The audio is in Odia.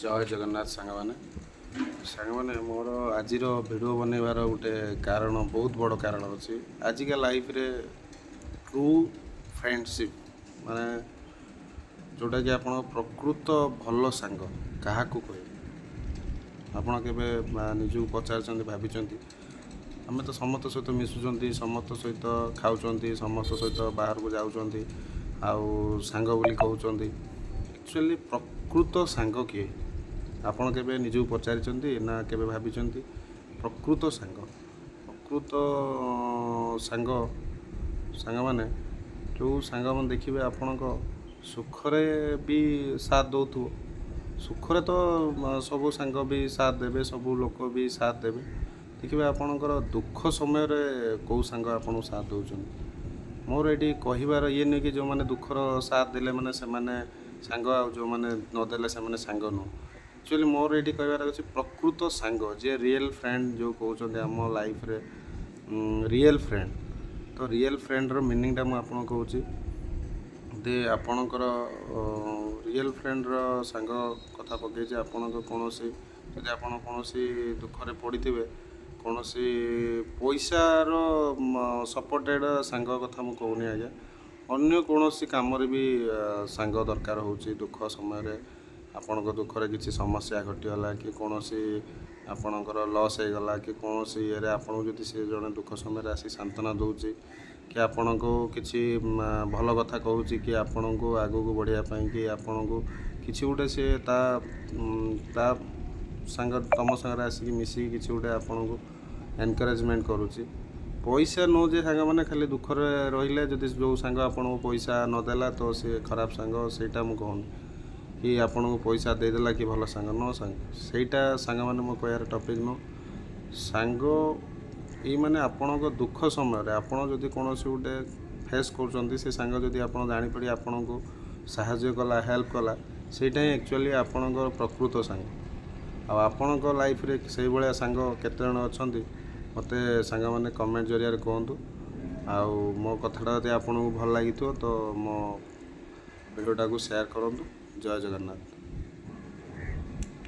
ଜୟ ଜଗନ୍ନାଥ ସାଙ୍ଗମାନେ। ସାଙ୍ଗମାନେ, ମୋର ଆଜିର ଭିଡ଼ିଓ ବନେଇବାର ଗୋଟେ କାରଣ, ବହୁତ ବଡ଼ କାରଣ ଅଛି। ଆଜିକା ଲାଇଫରେ ଟ୍ରୁ ଫ୍ରେଣ୍ଡସିପ୍ ମାନେ ଯେଉଁଟାକି ଆପଣଙ୍କ ପ୍ରକୃତ ଭଲ ସାଙ୍ଗ କାହାକୁ କହିବେ? ଆପଣ କେବେ ନିଜକୁ ପଚାରିଛନ୍ତି, ଭାବିଛନ୍ତି? ଆମେ ତ ସମସ୍ତ ସହିତ ମିଶୁଛନ୍ତି, ସମସ୍ତ ସହିତ ଖାଉଛନ୍ତି, ସମସ୍ତ ସହିତ ବାହାରକୁ ଯାଉଛନ୍ତି ଆଉ ସାଙ୍ଗ ବୋଲି କହୁଛନ୍ତି। ଆକ୍ଚୁଆଲି ପ୍ରକୃତ ସାଙ୍ଗ କିଏ? ଆପଣ କେବେ ନିଜକୁ ପଚାରିଛନ୍ତି ନା କେବେ ଭାବିଛନ୍ତି? ପ୍ରକୃତ ସାଙ୍ଗ, ପ୍ରକୃତ ସାଙ୍ଗ, ସାଙ୍ଗମାନେ, ଯେଉଁ ସାଙ୍ଗମାନେ ଦେଖିବେ ଆପଣଙ୍କ ସୁଖରେ ବି ସାଥ ଦେଉଥିବ। ସୁଖରେ ତ ସବୁ ସାଙ୍ଗ ବି ସାଥ ଦେବେ, ସବୁ ଲୋକ ବି ସାଥ ଦେବେ। ଦେଖିବେ ଆପଣଙ୍କର ଦୁଃଖ ସମୟରେ କେଉଁ ସାଙ୍ଗ ଆପଣଙ୍କୁ ସାଥ ଦେଉଛନ୍ତି। ମୋର ଏଇଠି କହିବାର ଇଏ ନୁହେଁ କି ଯେଉଁମାନେ ଦୁଃଖର ସାଥ ଦେଲେ ମାନେ ସେମାନେ ସାଙ୍ଗ, ଆଉ ଯେଉଁମାନେ ନଦେଲେ ସେମାନେ ସାଙ୍ଗ ନୁହଁ। ଆକ୍ଚୁଆଲି ମୋର ଏଇଠି କହିବାର ଅଛି, ପ୍ରକୃତ ସାଙ୍ଗ ଯିଏ, ରିଏଲ୍ ଫ୍ରେଣ୍ଡ ଯେଉଁ କହୁଛନ୍ତି, ଆମ ଲାଇଫରେ ରିଏଲ୍ ଫ୍ରେଣ୍ଡ। ତ ରିଏଲ୍ ଫ୍ରେଣ୍ଡର ମିନିଂଟା ମୁଁ ଆପଣଙ୍କୁ କହୁଛି। ଯଦି ଆପଣଙ୍କର ରିଏଲ୍ ଫ୍ରେଣ୍ଡର ସାଙ୍ଗ କଥା ପକେଇଛି, ଆପଣଙ୍କ କୌଣସି, ଯଦି ଆପଣ କୌଣସି ଦୁଃଖରେ ପଡ଼ିଥିବେ, କୌଣସି ପଇସାର ସପୋର୍ଟେଡ଼ ସାଙ୍ଗ କଥା ମୁଁ କହୁନି ଆଜ୍ଞା। ଅନ୍ୟ କୌଣସି କାମରେ ବି ସାଙ୍ଗ ଦରକାର ହେଉଛି। ଦୁଃଖ ସମୟରେ ଆପଣଙ୍କ ଦୁଃଖରେ କିଛି ସମସ୍ୟା ଘଟିଗଲା କି କୌଣସି ଆପଣଙ୍କର ଲସ୍ ହେଇଗଲା କି କୌଣସି ଇଏରେ ଆପଣଙ୍କୁ ଯଦି ସେ ଜଣେ ଦୁଃଖ ସମୟରେ ଆସି ସାନ୍ତ୍ୱନା ଦେଉଛି କି ଆପଣଙ୍କୁ କିଛି ଭଲ କଥା କହୁଛି କି ଆପଣଙ୍କୁ ଆଗକୁ ବଢ଼ିବା ପାଇଁ କି ଆପଣଙ୍କୁ କିଛି ଗୋଟେ ସିଏ ତା ସାଙ୍ଗ ତୁମ ସାଙ୍ଗରେ ଆସିକି ମିଶିକି କିଛି ଗୋଟେ ଆପଣଙ୍କୁ ଏନକରେଜମେଣ୍ଟ କରୁଛି। ପଇସା ନୁହଁ ଯେ ସାଙ୍ଗମାନେ ଖାଲି ଦୁଃଖରେ ରହିଲେ ଯଦି ଯେଉଁ ସାଙ୍ଗ ଆପଣଙ୍କୁ ପଇସା ନଦେଲା ତ ସିଏ ଖରାପ ସାଙ୍ଗ, ସେଇଟା ମୁଁ କହୁନି। କି ଆପଣଙ୍କୁ ପଇସା ଦେଇଦେଲା କି ଭଲ ସାଙ୍ଗ ନୁହଁ ସାଙ୍ଗ, ସେଇଟା ସାଙ୍ଗମାନେ ମୋ କହିବାର ଟପିକ୍ ନୁହଁ। ସାଙ୍ଗ ଏଇ ମାନେ ଆପଣଙ୍କ ଦୁଃଖ ସମୟରେ ଆପଣ ଯଦି କୌଣସି ଗୋଟେ ଫେସ୍ କରୁଛନ୍ତି, ସେ ସାଙ୍ଗ ଯଦି ଆପଣ ଜାଣିପାରି ଆପଣଙ୍କୁ ସାହାଯ୍ୟ କଲା, ହେଲ୍ପ କଲା, ସେଇଟା ହିଁ ଆକ୍ଚୁଆଲି ଆପଣଙ୍କର ପ୍ରକୃତ ସାଙ୍ଗ। ଆଉ ଆପଣଙ୍କ ଲାଇଫରେ ସେଇଭଳିଆ ସାଙ୍ଗ କେତେଜଣ ଅଛନ୍ତି, ମୋତେ ସାଙ୍ଗମାନେ କମେଣ୍ଟ ଜରିଆରେ କୁହନ୍ତୁ। ଆଉ ମୋ କଥାଟା ଯଦି ଆପଣଙ୍କୁ ଭଲ ଲାଗିଥିବ ତ ମୋ ଭିଡ଼ିଓଟାକୁ ସେୟାର କରନ୍ତୁ। ଜୟ ଜଗନ୍ନାଥ।